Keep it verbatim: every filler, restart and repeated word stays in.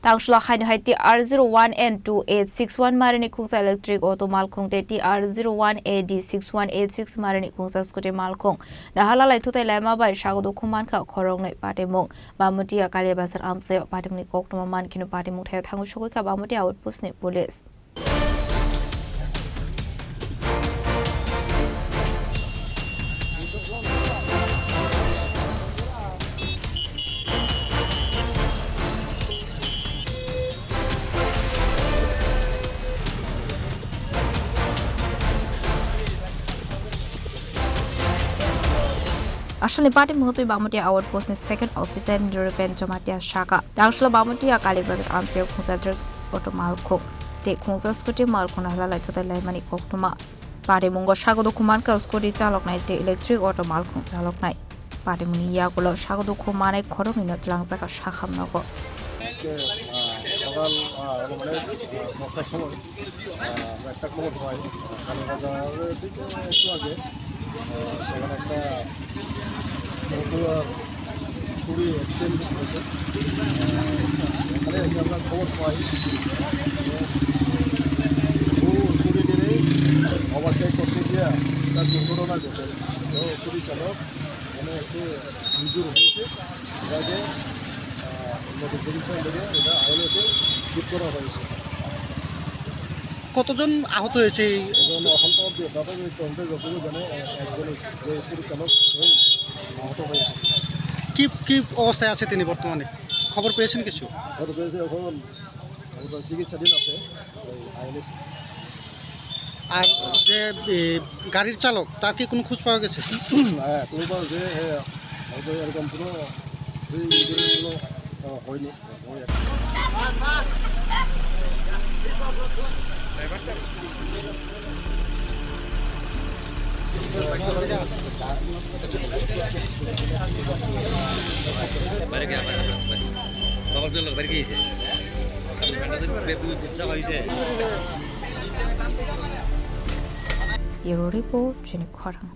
Tangshla haino hai T R zero one N two eight six one marini khungsa electric auto malkhung tei T R zero one A D six one eight six marini khungsa scooty malkhung nahala laithutai laima bai sago dukhu mankha khoroknwi patimung. Bamutia Kaliya Bazar amchaio patimungni koktwma mankheno patimung thaio thangwi sogwikha Bamutia outpost ni police. Aswkni patimungno twi Bamutia outpost ni second officer Nirupen Jamatia saka. Tangshla Bamutia Kali Bazar amchaio khungsa truck auto malkhung tei khungsa scooty malkhung nahala laithutai laimani koktwma. Patimungo sago dukhu mankha scooty chaloknai tei electric auto malkhung chaloknai. Patimungni yagulo sago dukhu manai khoroknwino twlangjak sakham nogo. আজকে, আহ, সকাল, আহ, মানে, আহ, দশটার সময়, আহ, আমরা একটা খবর পাই, আহ, কালীবাজারে থেকে একটু আগে, আহ, সেখানে একটা মহুয়ার ছুরি অ্যাক্সিডেন্ট হয়েছে। আহ, এখানে এসে আমরা খবর পাই, ও ছুরি নিয়ে ওভারটেক করতে গিয়ে একটা দুর্ঘটনা ঘটে। তো ছুরি চালক মানে একটু ইনজুর হয়েছে, যাকে, আহ, উন্নত চিকিৎসা লেগে এটা আইএলএসে শিফট করা হয়েছে। কতজন আহত হয়েছে এই? এখন, এখন তো অব্দি প্রাথমিক তদন্তে যতটুকু জানে, এ-, একজন যে ছুরি চালক, সেই আহত হয়েছে। কি, কি অবস্থায় আছে তিনি বর্তমানে? খবর পেয়েছেন কিছু? খবর পেয়েছে, এখন, এখন চিকিৎসাধীন আছে ওই আইএলএসে। আর যে, এ, গাড়ির চালক, তার কি কোনো খোঁজ পাওয়া গেছে? হ্যাঁ, কোনো পাওয়া গেছে, হ্যাঁ, হয়তো এরকম কোনো, এই ইনসিডেন্ট কোনো, আহ, হয়নি। Bureau Report, Chini Khorang.